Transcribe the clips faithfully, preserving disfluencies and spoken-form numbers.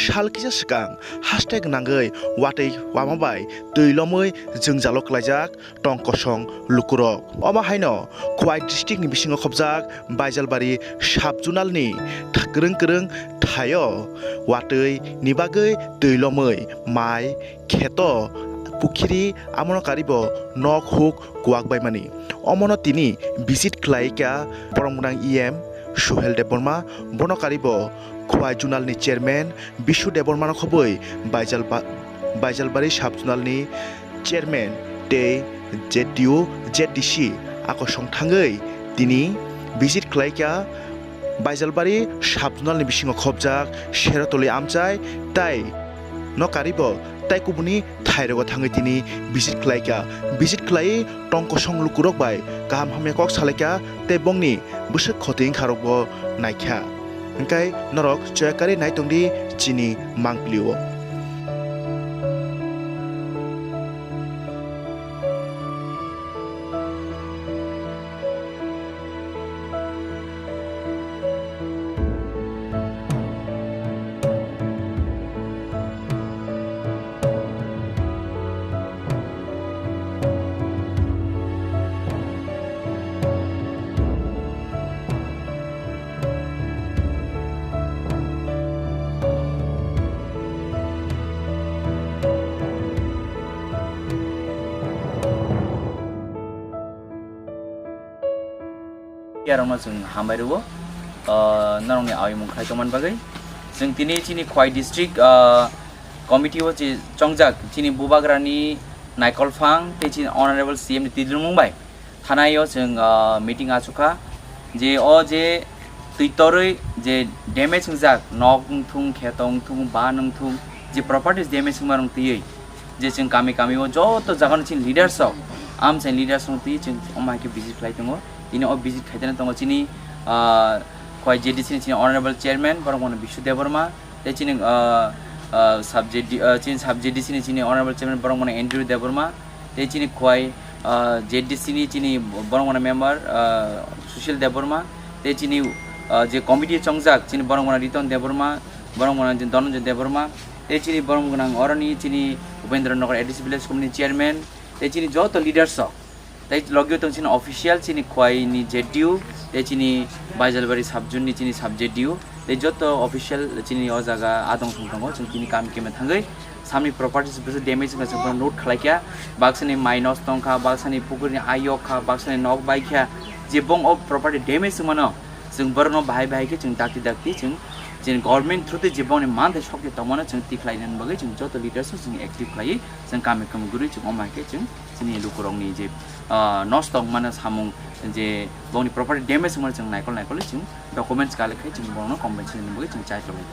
Sal kisa swkang hashtag nangwi watwi wama bai twi lomwi jwngjalo klaijak tong kosong lukurok. Omo haino Khowai district ni bisingo khopjak Baijalbari sub zonal ni tha-, kwrwng kwrwng thaio watwi ni bagwi twi lomwi mai, kheto, pukhiri, amono karibo nok huk kuwak baimani. Omono tini visit khlaikha borok mwnang E M Suhel Debbarma, bono karibo Khowai zonal ni chairman Bishu Debbarmano khobwi Baijal ba-, Baijalbari sub zonal ni chairman tei Z D O, Z D C a kosong thangwi tini visit khlaikha. Baijalbari sub zonal ni bisingo khopjak Serotoli amchai tai no karibo tai kubuni thairogo thangwi tini visit khlaikha. Visit khlai tong kosong lukurok bai kaham hamya kok salaikha tei bongni bwswk khoti wngkharokbo naikha. Hwnkhe norok choya karwi naitongdi chini mangpili o. Yarokno chwng hambai rwo, ah, norokni awi mung khlai tongmani bagwi. Chwng tini chini Khowai district, ah, committee o je chongjak chini bubagrani naikolphang tei chini honorable C M ni twijlwngmung bai thanai o chwng, ah, meeting achukha je o je twi torwi je damage wngjak nok wngthung, kheto wngthung, ban wngthung, je properties damage wngma rok twiwi je chwng kami kami o joto jaga no chini leaders rok, amchaini leaders rok twi chwng omo hai khe visit khlai tongo. Tini o visit khaitani tongo chini, ah, Khowai Z D C ni chini honorable chairman borok mano Bishu Debbarma, tei chini, ah, ah, sub Z D, ah, chini sub Z D C ni chini honorable chairman borok mano Andrew Debbarma, tei chini Khowai, ah, Z D C ni chini borok mano member, ah, Sushil Debbarma, tei chini, ah, je committee chongjak chini borok mano Riton Debbarma, borok mano Dhananjay Debbarma, tei chini borok gwnang oroni chini Upendra Nagar A D C village committee chairman, tei chini joto leaders rok. Tei logio tong chini official chini Khowai ni Z D U, tei chini Baijalbari sub zone ni chini sub Z D U, tei joto official chini o jaga adong thong tongo, chwng tini kam keme thangwi samni properties bwswk damage wngkha chwng bono note khlai kha, baksa ni mai nosto wngkha, baksa ni pukuri ni ayok kha, baksa ni nok bai kha, je bong o property damage wngmano chwng borokno bahai bahai khe chwng dakti dakti chwng chini government through tei je bongni manthai sokya tongmano chwng tikhlai nani bagwi chwng joto leaders rok chwng active khlaiwi chwng kami kami guri chwng omo hai khe chwng chini lukurokni je, ah, nosto wngmano samung je bongni property damage wngmano chwng naikol naikol chwng documents collect khai chwng borokno compensation ni bagwi chwng chai tonglaio.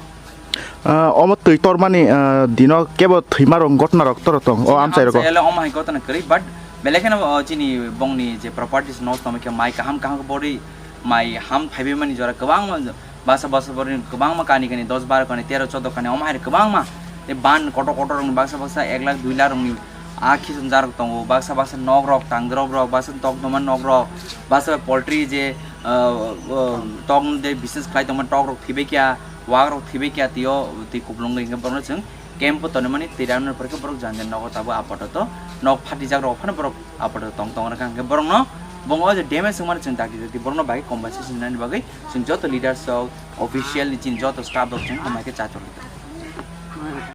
Ah, omo twi tormani, ah, dino kebo thwima rok gotna rok toro tong o amchai rogo. Amchai ele omo hai gotna kwrwi, but belai kheno, oh, chini bongni je properties nosto wngkha mai kaham kaham khe bori mai ham phaibai mani jora kwbangma basa basa borok ni kwbangma kani kani dos baro kani tero chodo kani omo hai kwbangma tei ban kotor kotor rok ni baksa baksa ek lakh dui lakh rok ni a khichung jarok tongo, baksa baksa nok rok tangdrop rok baksa tokdoma nok rok baksa poultry je, ah, ah, tok de business khlai tongma tok rok thibekya wak rok thibekya tio twi kuplung wngkhe borok no chwng camp o tonwi mani twi rang no porikhe borok jani jani nogo tabuk apatot nok phatijak rok phano borok apatot tong tong rwkha hwnkhe borok no bong o je damage wngmani chwng dakti dakti borok no bai compensation nani bagwi chwng joto leaders rok official ni chini joto staff rok chwng hamai khe chai tongwi tongo.